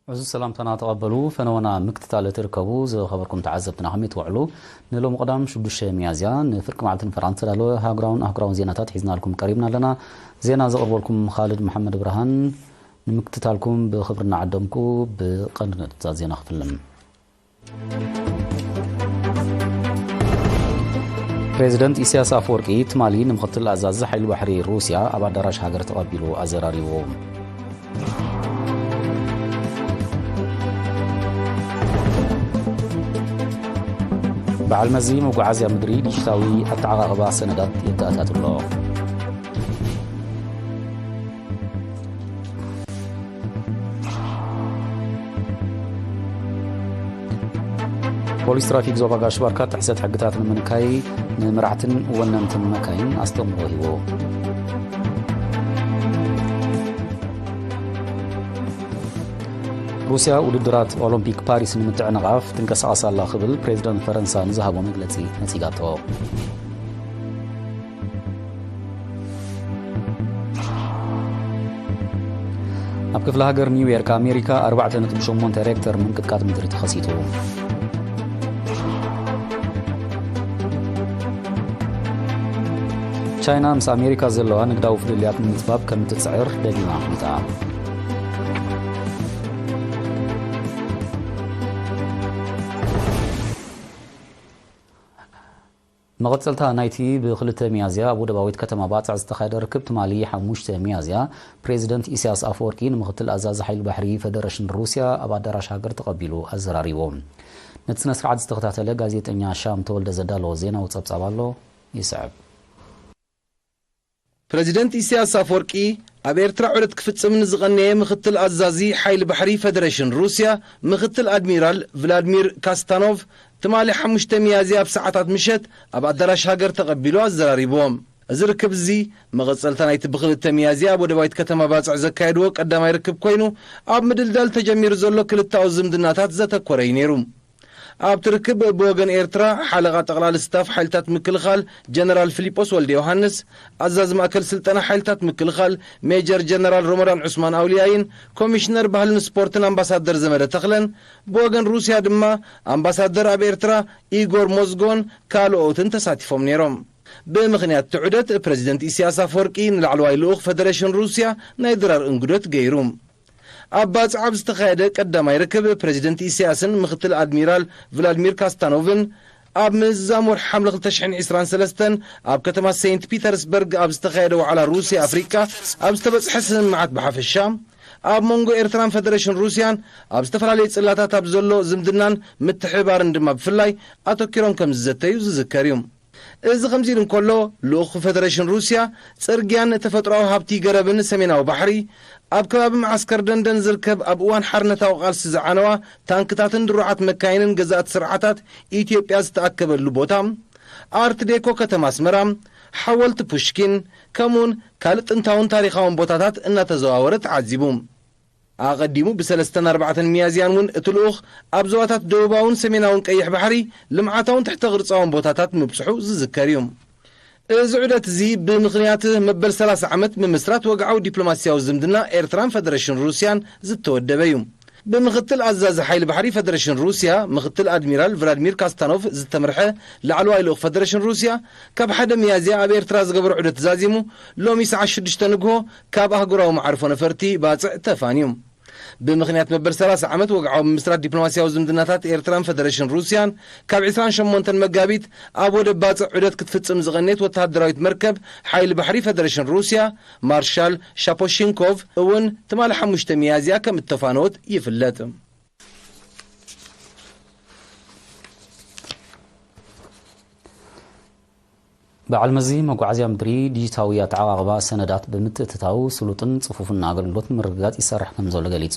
እዚ ሰላምታና ተቐበሉ። ፈነወና ምክትታል እትርከቡ ዝኸበርኩም ተዓዘብትና ከመይ ትውዕሉ? ንሎሚ ቀዳም ሽዱሽተ ሚያዝያ ንፍርቂ መዓልቲ ንፈራን ዝተዳለወ ሃገራውን ኣህጉራውን ዜናታት ሒዝናልኩም ቀሪብና ኣለና። ዜና ዘቕርበልኩም ኻልድ መሓመድ ብርሃን። ንምክትታልኩም ብኽብሪ እናዓደምኩ ብቐንዲ ነጥብታት ዜና ክፍልም። ፕሬዚደንት ኢሳያስ ኣፈወርቂ ትማሊ ንምኽትል ኣዛዚ ሓይሊ ባሕሪ ሩስያ ኣብ ኣዳራሽ ሃገር ተቐቢሉ ኣዘራሪቡ። በዓል መዚ መጓዓዝያ ምድሪ ዲጂታዊ ኣተዓቓቕባ ሰነዳት የተኣታቱ ኣሎ። ፖሊስ ትራፊክ ዞባ ጋሽ ባርካ ጥሕሰት ሕግታት ንምንካይ ንመራሕትን ወነንትን መካይን ኣስተምህሮ ሂቡ። ሩስያ ውድድራት ኦሎምፒክ ፓሪስ ንምትዕንቓፍ ትንቀሳቐስ ኣላ ክብል ፕሬዚደንት ፈረንሳ ንዝሃቦ መግለጺ ነጺጋቶ። ኣብ ክፍለ ሃገር ኒውዮርክ ኣሜሪካ ኣርባዕተ ነጥቢ ሸሞንተ ሬክተር ምንቅጥቃጥ ምድሪ ተኸሲቱ። ቻይና ምስ ኣሜሪካ ዘለዋ ንግዳዊ ፍልልያት ንምጽባብ ከም እትጽዕር ደጊማ ኣፍሊጣ። መቐጸልታ ናይቲ ብክልተ ሚያዝያ ኣብ ወደባዊት ከተማ ባጽዕ ዝተኻየደ ርክብ ትማሊ ሓሙሽተ ሚያዝያ ፕሬዚደንት ኢሳያስ ኣፈወርቂ ንምኽትል ኣዛዚ ሓይሊ ባሕሪ ፈደረሽን ሩስያ ኣብ ኣዳራሽ ሃገር ተቐቢሉ ኣዘራሪቡ። ነቲ ስነ ስርዓት ዝተኸታተለ ጋዜጠኛ ሻም ተወልደ ዘዳለዎ ዜናዊ ጸብጻብ ኣሎ፣ ይስዕብ። ፕረዚደንት ኢሳያስ ኣፈወርቂ ኣብ ኤርትራ ዑደት ክፍጽም ንዝቐነየ ምኽትል ኣዛዚ ሓይሊ ባሕሪ ፈደረሽን ሩስያ ምኽትል ኣድሚራል ቭላድሚር ካስታኖቭ ትማሊ ሓሙሽተ ሚያዝያ ኣብ ሰዓታት ምሸት ኣብ ኣዳራሽ ሃገር ተቐቢሉ ኣዘራሪብዎም። እዚ ርክብ እዚ መቐጸልታ ናይቲ ብክልተ ሚያዝያ ኣብ ወደባዊት ከተማ ባጽዕ ዘካየድዎ ቀዳማይ ርክብ ኮይኑ፣ ኣብ ምድልዳል ተጀሚሩ ዘሎ ክልታዊ ዝምድናታት ዘተኮረ እዩ ነይሩ። ኣብቲ ርክብ ብወገን ኤርትራ ሓለቓ ጠቕላሊ ስታፍ ሓይልታት ምክልኻል ጀነራል ፊሊጶስ ወልደ ዮሃንስ፣ ኣዛዚ ማእከል ስልጠና ሓይልታት ምክልኻል ሜጀር ጀነራል ሮሞዳን ዑስማን ኣውልያይን ኮሚሽነር ባህልን ስፖርትን ኣምባሳደር ዘመደ ተኽለን፣ ብወገን ሩስያ ድማ ኣምባሳደር ኣብ ኤርትራ ኢጎር ሞዝጎን ካልኦትን ተሳቲፎም ነይሮም። ብምኽንያት እቲ ዑደት ፕረዚደንት ኢሳያስ ኣፈወርቂ ንላዕለዋይ ልኡኽ ፈደረሽን ሩስያ ናይ ድራር እንግዶት ገይሩ። ኣብ ባጽዕ ኣብ ዝተኻየደ ቀዳማይ ርክብ ፕረዚደንት ኢሳያስን ምኽትል ኣድሚራል ቭላድሚር ካስታኖቭን ኣብ ምዝዛም ወርሒ ሓምለ ክልተ ሽሕን ዕስራን ሰለስተን ኣብ ከተማ ሴንት ፒተርስበርግ ኣብ ዝተኻየደ ዋዕላ ሩስያ ኣፍሪቃ ኣብ ዝተበጽሐ ስምምዓት ብሓፈሻ፣ ኣብ መንጎ ኤርትራን ፈደረሽን ሩስያን ኣብ ዝተፈላለዩ ጽላታት ኣብ ዘሎ ዝምድናን ምትሕብባርን ድማ ብፍላይ ኣተኪሮም ከም ዝዘተዩ ዝዝከር እዩ። እዚ ከምዚ ኢሉ እንከሎ፣ ልኡኽ ፈደረሽን ሩስያ ጽርግያን ተፈጥሮኣዊ ሃብቲ ገረብን ሰሜናዊ ባሕሪ፣ ኣብ ከባቢ መዓስከር ደንደን ዝርከብ ኣብ እዋን ሓርነታዊ ቃልሲ ዝዓነዋ ታንክታትን ድሩዓት መካይንን ገዛእቲ ስርዓታት ኢትዮጵያ ዝተኣከበሉ ቦታ፣ ኣርት ዴኮ ከተማ ኣስመራ፣ ሓወልቲ ፑሽኪን፣ ከምኡውን ካልእ ጥንታውን ታሪኻውን ቦታታት እናተዘዋወረ ተዓዚቡ። ኣቐዲሙ ብሰለስተን ኣርባዕተን ሚያዝያን እውን እቲ ልኡኽ ኣብ ዞባታት ደቡባውን ሰሜናውን ቀይሕ ባሕሪ ልምዓታውን ትሕተ ቅርጻውን ቦታታት ምብጽሑ ዝዝከር እዩ። እዚ ዑደት እዚ ብምኽንያት መበል ሰላሳ ዓመት ምምስራት ወግዓዊ ዲፕሎማስያዊ ዝምድና ኤርትራን ፈደረሽን ሩስያን ዝተወደበ እዩ። ብምኽትል ኣዛዚ ሓይሊ ባሕሪ ፈደረሽን ሩስያ ምኽትል ኣድሚራል ቭላድሚር ካስታኖቭ ዝተመርሐ ላዕለዋይ ልኡኽ ፈደረሽን ሩስያ ካብ ሓደ ሚያዝያ ኣብ ኤርትራ ዝገበሮ ዑደት ዛዚሙ ሎሚ ሰዓት ሽዱሽተ ንግሆ ካብ ኣህጉራዊ መዓርፎ ነፈርቲ ባጽዕ ተፋንዩ። ብምኽንያት መበል ሰላሳ ዓመት ወግዓዊ ምምስራት ዲፕሎማስያዊ ዝምድናታት ኤርትራን ፈደረሽን ሩስያን፣ ካብ ዕስራን ሸሞንተን መጋቢት ኣብ ወደብ ባጽዕ ዑደት ክትፍጽም ዝቐነየት ወተሃደራዊት መርከብ ሓይሊ ባሕሪ ፈደረሽን ሩስያ ማርሻል ሻፖሺንኮቭ እውን ትማሊ ሓሙሽተ ሚያዝያ ከም እተፋነወት ይፍለጥ። በዓል መዚ መጓዓዝያ ምድሪ ዲጂታዊ ኣተዓቓቕባ ሰነዳት ብምትእትታው ስሉጥን ጽፉፍን ኣገልግሎት ንምርግጋጽ ይሰርሕ ከም ዘሎ ገሊጹ።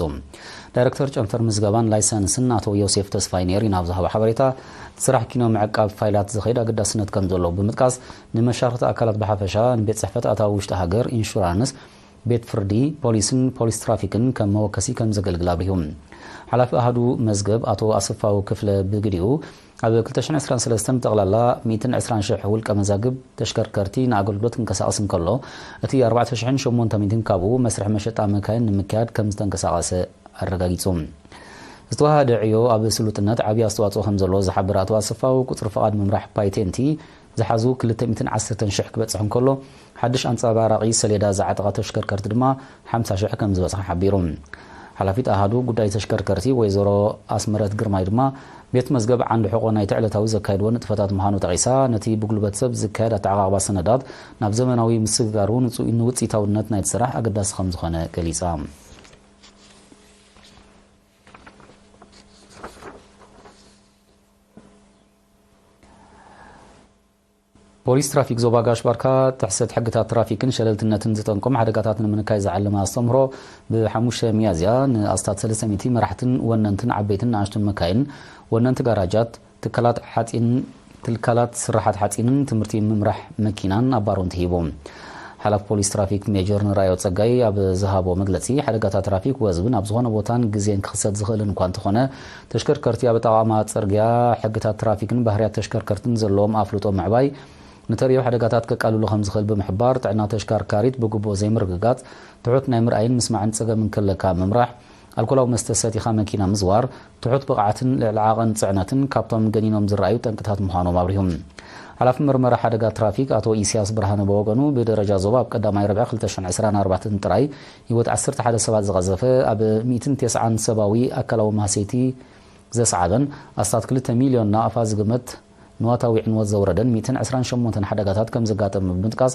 ዳይረክተር ጨንፈር ምዝገባን ላይሰንስን ኣቶ ዮሴፍ ተስፋይ ኔሪ ናብ ዝሃቦ ሓበሬታ፣ እቲ ስራሕ ኪኖ ምዕቃብ ፋይላት ዝኸይድ ኣገዳስነት ከም ዘለዎ ብምጥቃስ፣ ንመሻርኽቲ ኣካላት ብሓፈሻ፣ ንቤት ጽሕፈት ኣታዊ ውሽጢ ሃገር፣ ኢንሹራንስ፣ ቤት ፍርዲ፣ ፖሊስን ፖሊስ ትራፊክን ከም መወከሲ ከም ዘገልግል ኣብሪሁ። ሓላፊ ኣሃዱ መዝገብ ኣቶ ኣሰፋው ክፍለ ብግዲኡ፣ ኣብ ክልተ ሽሕን ዕስራን ሰለስተን ብጠቕላላ ሚእትን ዕስራን ሽሕ ውልቀ መዛግብ ተሽከርከርቲ ንኣገልግሎት ክንቀሳቐስ እንከሎ፣ እቲ ኣርባዕተ ሽሕን ሸሞንተ ሚእትን ካብኡ መስርሕ መሸጣ መካይን ንምክያድ ከም ዝተንቀሳቐሰ ኣረጋጊጹ። ዝተዋሃደ ዕዮ ኣብ ስሉጥነት ዓብዪ ኣስተዋፅኦ ከም ዘለዎ ዝሓበረ ኣቶ ኣሰፋው፣ ቁፅሪ ፍቓድ ምምራሕ ፓይቴንቲ ዝሓዙ ክልተ ሚእትን ዓሰርተን ሽሕ ክበፅሕ እንከሎ፣ ሓድሽ ኣንፀባራቒ ሰሌዳ ዝዓጠቓ ተሽከርከርቲ ድማ ሓምሳ ሽሕ ከም ዝበፅሓ ሓቢሩ። ሓላፊት ኣሃዱ ጉዳይ ተሽከርከርቲ ወይዘሮ ኣስመረት ግርማይ ድማ፣ ቤት መዝገብ ዓንዲ ሕቖ ናይቲ ዕለታዊ ዘካየድዎ ንጥፈታት ምዃኑ ጠቒሳ፣ ነቲ ብጉልበት ሰብ ዝካየድ ኣተዓቓቕባ ሰነዳት ናብ ዘመናዊ ምስግጋሩ ንጹ-፣ ንውጽኢታውነት ናይቲ ስራሕ ኣገዳሲ ከም ዝኾነ ገሊጻ። ፖሊስ ትራፊክ ዞባ ጋሽ ባርካ፣ ጥሕሰት ሕግታት ትራፊክን ሸለልትነትን ዝጠንቆም ሓደጋታት ንምንካይ ዝዓለመ ኣስተምህሮ ብሓሙሽተ ሚያዝያ ንኣስታት ሰለስተ ሚእቲ መራሕትን ወነንትን ዓበይትን ንኣሽቱን መካይን፣ ወነንቲ ጋራጃት፣ ትካላት ሓጺን፣ ትካላት ስራሓት ሓጺንን ትምህርቲ ምምራሕ መኪናን ኣብ ባሮንት ሂቡ። ሓላፊ ፖሊስ ትራፊክ ሜጀር ንራዮ ጸጋይ ኣብ ዝሃቦ መግለጺ፣ ሓደጋታት ትራፊክ ወዝብን ኣብ ዝኾነ ቦታን ግዜን ክኽሰት ዝኽእልን እኳ እንተኾነ፣ ተሽከርከርቲ ኣብ ኣጠቓቕማ ጽርግያ፣ ሕግታት ትራፊክን ባህርያት ተሽከርከርትን ዘለዎም ኣፍልጦ ምዕባይ፣ ንተርእዮ ሓደጋታት ከቃልሎ ከም ዝኽእል ብምሕባር፣ ጥዕና ተሽከርካሪት ብግቡእ ዘይምርግጋጽ፣ ትሑት ናይ ምርኣይን ምስማዕን ጸገምን ከለካ ምምራሕ፣ ኣልኮላዊ መስተ ሰቲኻ መኪና ምዝዋር፣ ትሑት ብቕዓትን ልዕሊ ዓቐን ጽዕነትን ካብቶም ገኒኖም ዝረኣዩ ጠንቅታት ምዃኖም ኣብሪሁ። ሓላፊ መርመራ ሓደጋ ትራፊክ ኣቶ ኢሳያስ ብርሃነ ብወገኑ፣ ብደረጃ ዞባ ኣብ ቀዳማይ ርብዒ ክልተ ሽሕን ዕስራን ኣርባዕተን ጥራይ ህይወት ዓሰርተ ሓደ ሰባት ዝቐዘፈ፣ ኣብ ሚእትን ተስዓን ሰብኣዊ ኣካላዊ ማህሰይቲ ዘስዓበን ኣስታት ክልተ ሚልዮን ናቕፋ ዝግመት ንዋታዊ ዕንወት ዘውረደን ሚእትን ዕስራን ሸሞንተን ሓደጋታት ከም ዘጋጠመ ብምጥቃስ፣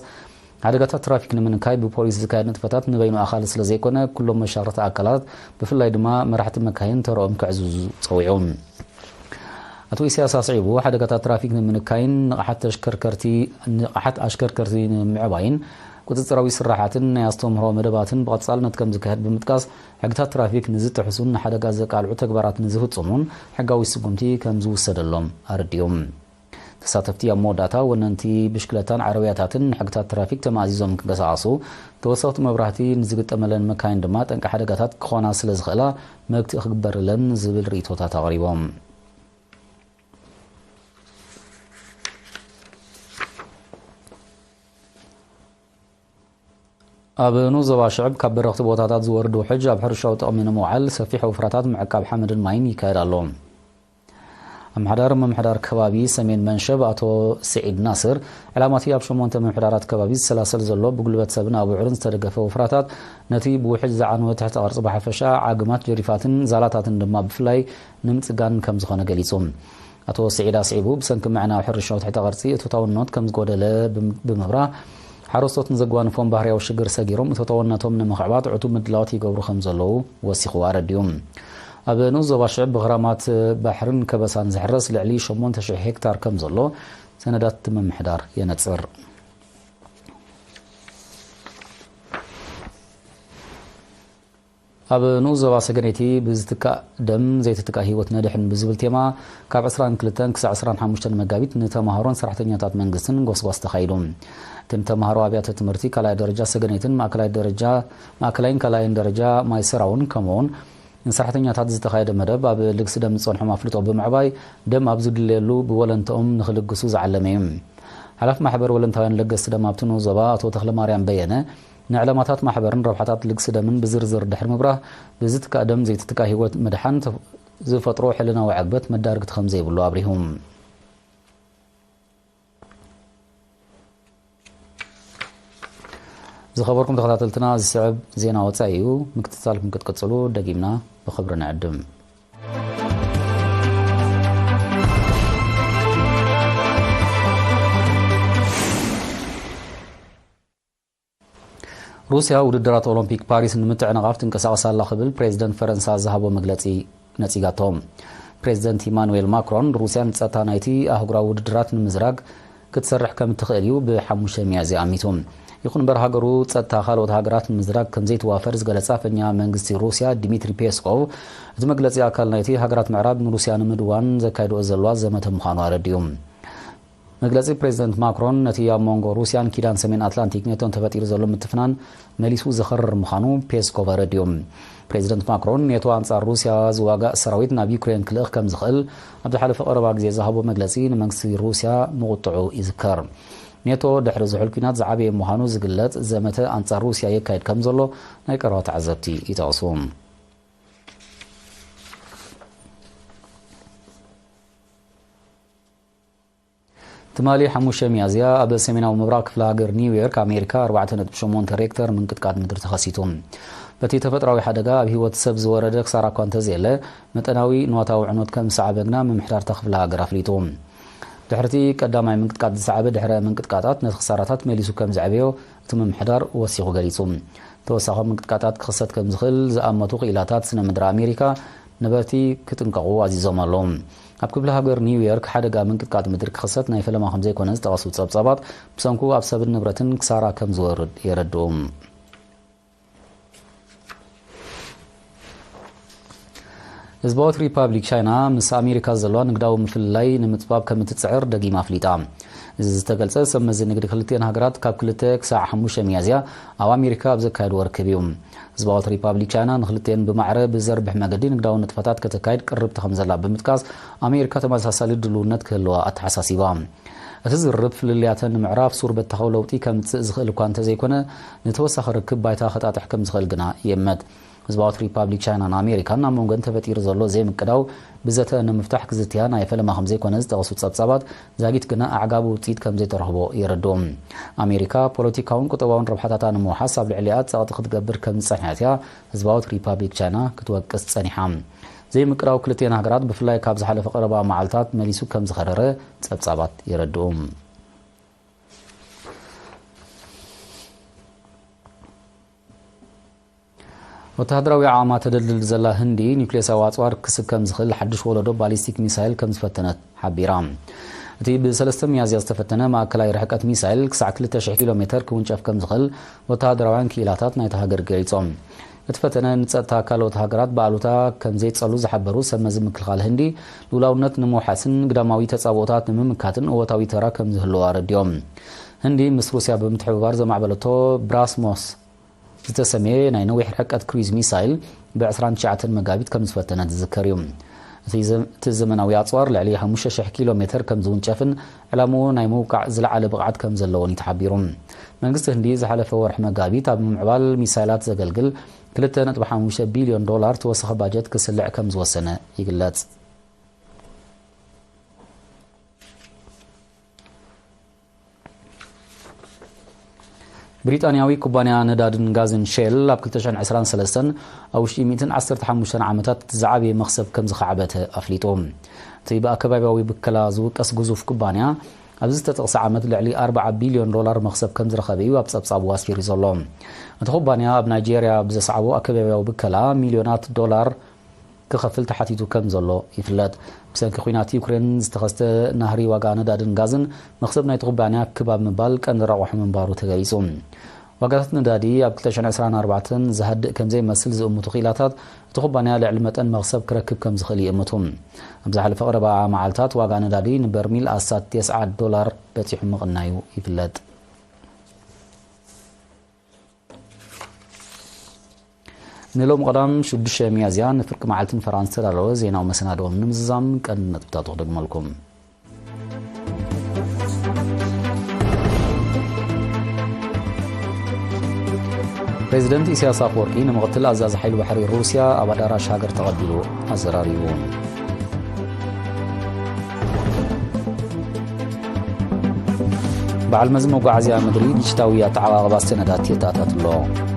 ሓደጋታት ትራፊክ ንምንካይ ብፖሊስ ዝካየድ ንጥፈታት ንበይኑ ኣኻሊ ስለ ዘይኮነ፣ ኩሎም መሻርኽቲ ኣካላት፣ ብፍላይ ድማ መራሕቲ መካይን፣ ተረኦም ከዕዝዙ ጸዊዑ። ኣቶ ኢሳያስ ኣስዒቡ፣ ሓደጋታት ትራፊክ ንምንካይን ንቕሓት ተሽከርከርቲ፣ ንቕሓት ኣሽከርከርቲ ንምዕባይን ቁጽጽራዊ ስራሓትን ናይ ኣስተምህሮ መደባትን ብቐጻልነት ከም ዝካየድ ብምጥቃስ፣ ሕግታት ትራፊክ ንዝጥሕሱን ንሓደጋ ዘቃልዑ ተግባራት ንዝፍጽሙን ሕጋዊ ስጉምቲ ከም ዝውሰደሎም ኣረዲኦም። ተሳተፍቲ ኣብ መወዳእታ፣ ወነንቲ ብሽክለታን ዓረብያታትን ንሕግታት ትራፊክ ተማእዚዞም ክንቀሳቐሱ፣ ተወሰኽቲ መብራህቲ ንዝግጠመለን መካይን ድማ ጠንቂ ሓደጋታት ክኾና ስለ ዝኽእላ፣ መግትኢ ክግበረለን ዝብል ርእይቶታት ኣቕሪቦም። ኣብ ንኡስ ዞባ ሽዕብ ካብ በረኽቲ ቦታታት ዝወርድ ውሕጅ ኣብ ሕርሻዊ ጥቕሚ ንምውዓል ሰፊሕ ወፍራታት ምዕቃብ ሓመድን ማይን ይካየድ ኣሎ። ኣምሓዳር ምምሕዳር ከባቢ ሰሜን መንሸብ ኣቶ ስዒድ ናስር፣ ዕላማቲ ኣብ ሸሞንተ ምምሕዳራት ከባቢ ዝሰላሰል ዘሎ ብጉልበት ሰብን ኣቡዕርን ዝተደገፈ ወፍራታት ነቲ ብውሕጅ ዝዓነወ ትሕተ ቅርጺ ብሓፈሻ፣ ዓግማት፣ ጀሪፋትን ዛላታትን ድማ ብፍላይ ንምጽጋን ከም ዝኾነ ገሊጹ። ኣቶ ስዒድ ኣስዒቡ፣ ብሰንኪ ምዕናው ሕርሻዊ ትሕተ ቅርጺ እቶታውነት ከም ዝጎደለ ብም-፣ ብምብራህ፣ ሓረስቶት ንዘጓንፎም ባህርያዊ ሽግር ሰጊሮም እቶታውነቶም ንምኽዕባት ዕቱብ ምድላዋት ይገብሩ ከም ዘለዉ ወሲኹ ኣረዲኡ። ኣብ ንኡስ ዞባ ሽዕብ ብኽራማት ባሕርን ከበሳን ዝሕረስ ልዕሊ ሸሞንተ ሽሕ ሄክታር ከም ዘሎ ሰነዳት ምምሕዳር የነጽር። ኣብ ንኡስ ዞባ ሰገነይቲ ብዝትካእ ደም ዘይትትካእ ህይወት ነድሕን ብዝብል ቴማ ካብ ዕስራን ክልተን ክሳዕ ዕስራን ሓሙሽተን መጋቢት ንተምሃሮን ሰራሕተኛታት መንግስትን ጎስጓስ ተኻይዱ። እቲ ንተምሃሮ ኣብያተ ትምህርቲ ካልኣይ ደረጃ ሰገነይትን ማእከላይ ደረጃ፣ ማእከላይን ካልኣይን ደረጃ ማይ ሰራውን ከምኡውን ንሰራሕተኛታት ዝተኻየደ መደብ ኣብ ልግሲ ደም ዝጸንሖም ኣፍልጦ ብምዕባይ ደም ኣብ ዝድለየሉ ብወለንተኦም ንኽልግሱ ዝዓለመ እዩ። ሓላፊ ማሕበር ወለንታውያን ለገስቲ ደም ኣብቲ ንኡስ ዞባ ኣቶ ተኽለማርያም በየነ ንዕለማታት ማሕበርን ረብሓታት ልግሲ ደምን ብዝርዝር ድሕሪ ምብራህ፣ ብዝትካእ ደም ዘይትትካእ ህይወት ምድሓን ተፍ-፣ ዝፈጥሮ ሕልናዊ ዕግበት መዳርግቲ ከም ዘይብሉ ኣብሪሁ። ዝኸበርኩም ተኸታተልትና፣ ዝስዕብ ዜና ወጻኢ እዩ። ምክትታልኩም ክትቅጽሉ ደጊምና ብኽብሪ ንዕድም። ሩስያ ውድድራት ኦሎምፒክ ፓሪስ ንምትዕንቓፍ ትንቀሳቐስ ኣላ ክብል ፕሬዚደንት ፈረንሳ ዝሃቦ መግለጺ ነጺጋቶ። ፕሬዚደንት ኢማኑኤል ማክሮን፣ ሩስያ ንጸጥታ ናይቲ ኣህጉራዊ ውድድራት ንምዝራግ ክትሰርሕ ከም እትኽእል እዩ ብሓሙሽተ ሚያዝያ ኣሚቱ። ይኹን እምበር፣ ሃገሩ ጸጥታ ካልኦት ሃገራት ንምዝራግ ከም ዘይትዋፈር ዝገለጸ ኣፈኛ መንግስቲ ሩስያ ዲሚትሪ ፔስኮቭ፣ እቲ መግለጺ ኣካል ናይቲ ሃገራት ምዕራብ ንሩስያ ንምድዋን ዘካይድኦ ዘለዋ ዘመተ ምዃኑ ኣረዲኡ። መግለጺ ፕሬዚደንት ማክሮን፣ ነቲ ኣብ መንጎ ሩስያን ኪዳን ሰሜን ኣትላንቲክ ኔቶን ተፈጢሩ ዘሎ ምትፍናን መሊሱ ዘኸርር ምዃኑ ፔስኮቭ ኣረዲኡ። ፕሬዚደንት ማክሮን፣ ኔቶ ኣንጻር ሩስያ ዝዋጋእ ሰራዊት ናብ ዩክሬን ክልእኽ ከም ዝኽእል ኣብ ዝሓለፈ ቀረባ ግዜ ዝሃቦ መግለጺ ንመንግስቲ ሩስያ ምቑጥዑ ይዝከር። ኔቶ ድሕሪ ዝሑል ኲናት ዝዓበየ ምዃኑ ዝግለጽ ዘመተ ኣንጻር ሩስያ የካይድ ከም ዘሎ ናይ ቀረባ ተዓዘብቲ ይጠቕሱ። ትማሊ ሓሙሽተ ሚያዝያ ኣብ ሰሜናዊ ምብራቕ ክፍለ ሃገር ኒውዮርክ ኣሜሪካ ኣርባዕተ ነጥቢ ሸሞንተ ሬክተር ምንቅጥቃጥ ምድሪ ተኸሲቱ። በቲ ተፈጥራዊ ሓደጋ ኣብ ህይወት ሰብ ዝወረደ ክሳራ እኳ እንተዘየለ፣ መጠናዊ ንዋታዊ ዕኖት ከም ዝሰዓበ ግና ምምሕዳር እታ ክፍለ ሃገር ኣፍሊጡ። ድሕርቲ ቀዳማይ ምንቅጥቃጥ ዝሰዓበ ድሕረ ምንቅጥቃጣት ነቲ ክሳራታት መሊሱ ከም ዘዕበዮ እቲ ምምሕዳር ወሲኹ ገሊጹ። ተወሳኺ ምንቅጥቃጣት ክኽሰት ከም ዝኽእል ዝኣመቱ ክኢላታት ስነ ምድሪ ኣሜሪካ ነበርቲ ክጥንቀቑ ኣዚዞም ኣለዉ። ኣብ ክፍለ ሃገር ኒውዮርክ ሓደጋ ምንቅጥቃጥ ምድሪ ክኽሰት ናይ ፈለማ ከም ዘይኮነ ዝጠቐሱ ጸብጻባት፣ ብሰንኩ ኣብ ሰብን ንብረትን ክሳራ ከም ዝወርድ የረድኡ። ህዝባዊት ሪፓብሊክ ቻይና ምስ ኣሜሪካ ዘለዋ ንግዳዊ ምፍልላይ ንምጽባብ ከም እትጽዕር ደጊማ ኣፍሊጣ። እዚ ዝተገልጸ፣ ሰብ መዚ ንግዲ ክልቲኣን ሃገራት ካብ ክልተ ክሳዕ ሓሙሽተ ሚያዝያ ኣብ ኣሜሪካ ኣብ ዘካየድዎ ርክብ እዩ። ህዝባዊት ሪፓብሊክ ቻይና ንክልቲአን ብማዕረ ብዘርብሕ መገዲ ንግዳዊ ንጥፈታት ከተካይድ ቅርብቲ ከም ዘላ ብምጥቃስ፣ ኣሜሪካ ተመሳሳሊ ድልውነት ክህልዋ ኣተሓሳሲባ። እቲ ዝርርብ ፍልልያተን ንምዕራፍ ሱር በተኻዊ ለውጢ ከምጽእ ዝኽእል እኳ እንተዘይኮነ፣ ንተወሳኺ ርክብ ባይታ ከጣጥሕ ከም ዝኽእል ግና ይእመት። ህዝባዊት ሪፓብሊክ ቻይናን ኣሜሪካን ኣብ መንጎን ተፈጢሩ ዘሎ ዘይምቅዳው ብዘተ ንምፍታሕ ክዝትያ ናይ ፈለማ ከም ዘይኮነ ዝጠቐሱ ጸብጻባት፣ ዛጊት ግና ኣዕጋቢ ውጽኢት ከም ዘይተረኽቦ የረድኡ። ኣሜሪካ ፖለቲካውን ቁጠባውን ረብሓታታ ንምውሓስ ኣብ ልዕሊኣ ጸቕጢ ክትገብር ከም ዝጸንሐት እያ ህዝባዊት ሪፓብሊክ ቻይና ክትወቅስ ጸኒሓ። ዘይምቅዳው ክልቲአን ሃገራት ብፍላይ ካብ ዝሓለፈ ቀረባ መዓልታት መሊሱ ከም ዝኸረረ ጸብጻባት የረድኡ። ወተሃደራዊ ዓቕማ ተደልድል ዘላ ህንዲ ኒውክሌሳዊ ኣጽዋር ክስከም ዝኽእል ሓድሽ ወለዶ ባሊስቲክ ሚሳይል ከም ዝፈተነት ሓቢራ። እቲ ብ3 ሚያዝያ ዝተፈተነ ማእከላይ ርሕቀት ሚሳይል ክሳዕ ክልተ ሽሕ ኪሎ ሜተር ክውንጨፍ ከም ዝኽእል ወተሃደራውያን ክኢላታት ናይታ ሃገር ገሊጾም። እቲ ፈተነ ንጸጥታ ካልኦት ሃገራት ብኣሉታ ከም ዘይጸሉ ዝሓበሩ ሰብ መዚ ምክልኻል ህንዲ፣ ልኡላውነት ንምውሓስን ግዳማዊ ተጻብኦታት ንምምካትን እወታዊ ተራ ከም ዝህልዋ ኣረዲኦም። ህንዲ ምስ ሩስያ ብምትሕብባር ዘማዕበለቶ ብራስሞስ ዝተሰምየ ናይ ነዊሕ ርሕቀት ክሩዝ ሚሳይል ብ29 መጋቢት ከም ዝፈተነት ዝዝከር እዩ። እቲ ዘ-፣ እቲ ዘመናዊ ኣጽዋር ልዕሊ ሓሙሽተ ሽሕ ኪሎ ሜተር ከም ዝውንጨፍን ዕላምኡ ናይ ምውቃዕ ዝለዓለ ብቕዓት ከም ዘለዎን እዩ ተሓቢሩ። መንግስቲ ህንዲ ዝሓለፈ ወርሒ መጋቢት ኣብ ምምዕባል ሚሳይላት ዘገልግል ክልተ ነጥቢ ሓሙሽተ ቢልዮን ዶላር ተወሳኺ ባጀት ክስልዕ ከም ዝወሰነ ይግለጽ። ብሪጣንያዊ ኩባንያ ነዳድን ጋዝን ሼል ኣብ ክልተ ሽሕን ዕስራን ሰለስተን ኣብ ውሽጢ ሚእትን ዓሰርተ ሓሙሽተን ዓመታት ዝዓበየ መኽሰብ ከም ዝኸዓበተ ኣፍሊጡ። እቲ ብኣከባቢያዊ ብከላ ዝውቀስ ግዙፍ ኩባንያ ኣብዚ ዝተጠቕሰ ዓመት ልዕሊ ኣርባዓ ቢልዮን ዶላር መኽሰብ ከም ዝረኸበ እዩ ኣብ ጸብጻቡ ኣስፊሩ ዘሎ። እቲ ኩባንያ ኣብ ናይጄርያ ብዘስዓቦ ኣከባቢያዊ ብከላ ሚልዮናት ዶላር ክኸፍል ተሓቲቱ ከም ዘሎ ይፍለጥ። ብሰንኪ ኲናት ዩክሬን ዝተኸስተ ናህሪ ዋጋ ነዳድን ጋዝን መኽሰብ ናይቲ ኩባንያ ክብ ኣብ ምባል ቀንዲ ረቑሑ ምንባሩ ተገሊጹ። ዋጋታት ነዳዲ ኣብ ክልተ ሽሕን ዕስራን ኣርባዕተን ዝሃድእ ከም ዘይመስል ዝእምቱ ክኢላታት፣ እቲ ኩባንያ ልዕሊ መጠን መኽሰብ ክረክብ ከም ዝኽእል ይእምቱ። ኣብ ዝሓለፈ ቀረባ መዓልታት ዋጋ ነዳዲ ንበርሚል ኣስታት ተስዓ ዶላር በጺሑ ምቕናዩ ይፍለጥ። ንሎም ቀዳም ሽዱሽተ ሚያዝያ ንፍርቂ መዓልቲ ንፈራንስ ዝተዳለወ ዜናዊ መሰናድኦም ንምዝዛም ቀንዲ ነጥብታቱ ክደግመልኩም። ፕሬዚደንት ኢሳያስ ኣፈወርቂ ንምኽትል ኣዛዚ ሓይሊ ባሕሪ ሩስያ ኣብ ኣዳራሽ ሃገር ተቐቢሉ ኣዘራሪቡ። በዓል መዚ መጓዓዝያ ምድሪ ዲጂታዊ ኣተዓቓቕባ ሰነዳት የተኣታቱ ኣሎ።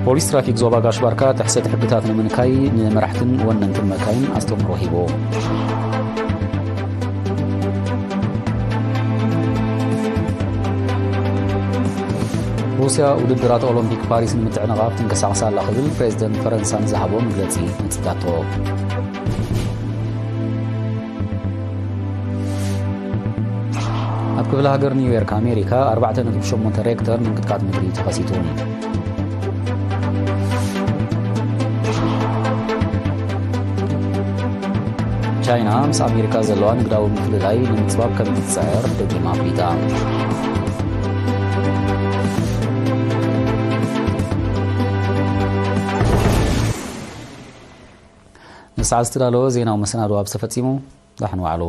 ፖሊስ ትራፊክ ዞባ ጋሽ ባርካ ጥሕሰት ሕግታት ንምንካይ ንመራሕትን ወነንትን መካይን ኣስተምህሮ ሂቡ። ሩስያ ውድድራት ኦሎምፒክ ፓሪስ ንምትዕንቓፍ ትንቀሳቐስ ኣላ ክብል ፕሬዚደንት ፈረንሳ ንዝሃቦ መግለጺ ነጺጋቶ። ኣብ ክፍለ ሃገር ኒውዮርክ ኣሜሪካ ኣርባዕተ ነጥቢ ሸሞንተ ሬክተር ምንቅጥቃጥ ምድሪ ተኸሲቱ። ቻይና ምስ ኣሜሪካ ዘለዋ ንግዳዊ ምፍልላይ ንምጽባብ ከም እትጽዕር ደጊማ ኣፍሊጣ። ንሰዓት ዝተዳለወ ዜናዊ መሰናድኦ ኣብዚ ተፈጺሙ። ደሓን ዋዕሉ።